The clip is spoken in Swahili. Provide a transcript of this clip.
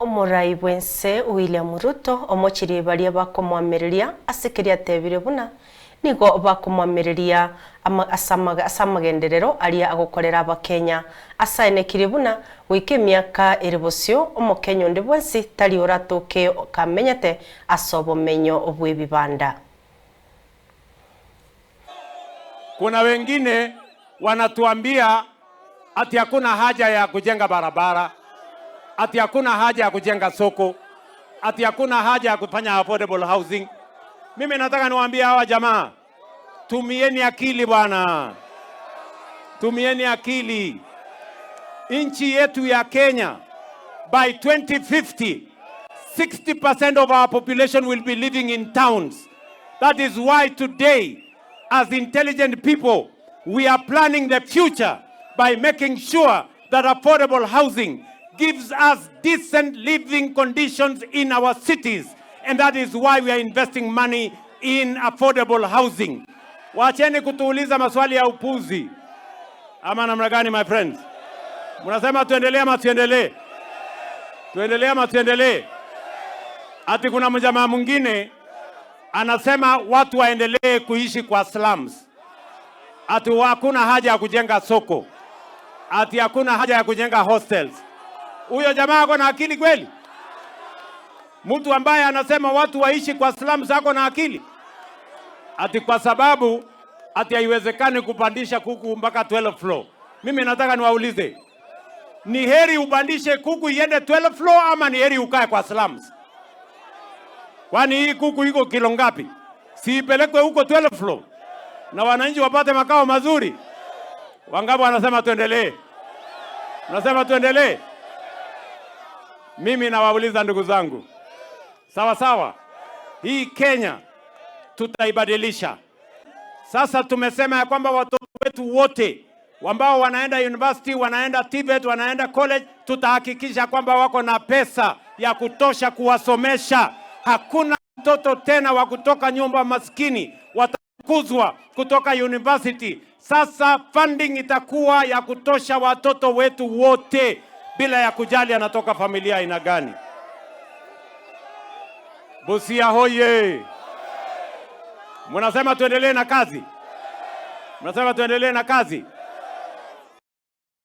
Omorai bw'ense William Ruto omochirie baria bakomoamereria ase keria atebire buna nigo bakomoamereria ase amagenderero aria agokorera Abakenya. Ase aenekirie buna goika emiaka ere bosio Omokenya onde bwensi tari oratoke kamenyete ase obomenyo bw'ebibanda. Kuna wengine wanatuambia ati hakuna haja ya kujenga barabara, ati hakuna haja ya kujenga soko, ati hakuna haja ya kufanya affordable housing. Mimi nataka niwaambie hawa jamaa, tumieni akili bwana, tumieni akili. Nchi yetu ya Kenya by 2050, 60% of our population will be living in towns. That is why today, as intelligent people, we are planning the future by making sure that affordable housing gives us decent living conditions in our cities. And that is why we are investing money in affordable housing. Wacheni kutuuliza maswali ya upuzi. Ama namna gani, my friends? Mnasema tuendelee ama tuendelee? Tuendelee ama tuendelee? Ati kuna mjamaa mwingine anasema watu waendelee kuishi kwa slums, ati hakuna haja ya kujenga soko, ati hakuna haja ya kujenga hostels. Huyo jamaa ako na akili kweli? Mtu ambaye anasema watu waishi kwa slums ako na akili? Ati kwa sababu ati haiwezekani kupandisha kuku mpaka 12 floor. Mimi nataka niwaulize, ni heri upandishe kuku iende 12 floor ama ni heri ukae kwa slums? Kwani hii kuku iko kilo ngapi? Si ipelekwe huko 12 floor na wananchi wapate makao mazuri? Wangapi wanasema tuendelee? Nasema tuendelee. Mimi nawauliza ndugu zangu, sawa sawa, hii Kenya tutaibadilisha. Sasa tumesema ya kwamba watoto wetu wote ambao wanaenda university, wanaenda TVET, wanaenda college, tutahakikisha kwamba wako na pesa ya kutosha kuwasomesha. Hakuna mtoto tena wa kutoka nyumba maskini watafukuzwa kutoka university. Sasa funding itakuwa ya kutosha watoto wetu wote bila ya kujali anatoka familia aina gani. Busia hoye! Mnasema tuendelee na kazi? Mnasema tuendelee na kazi?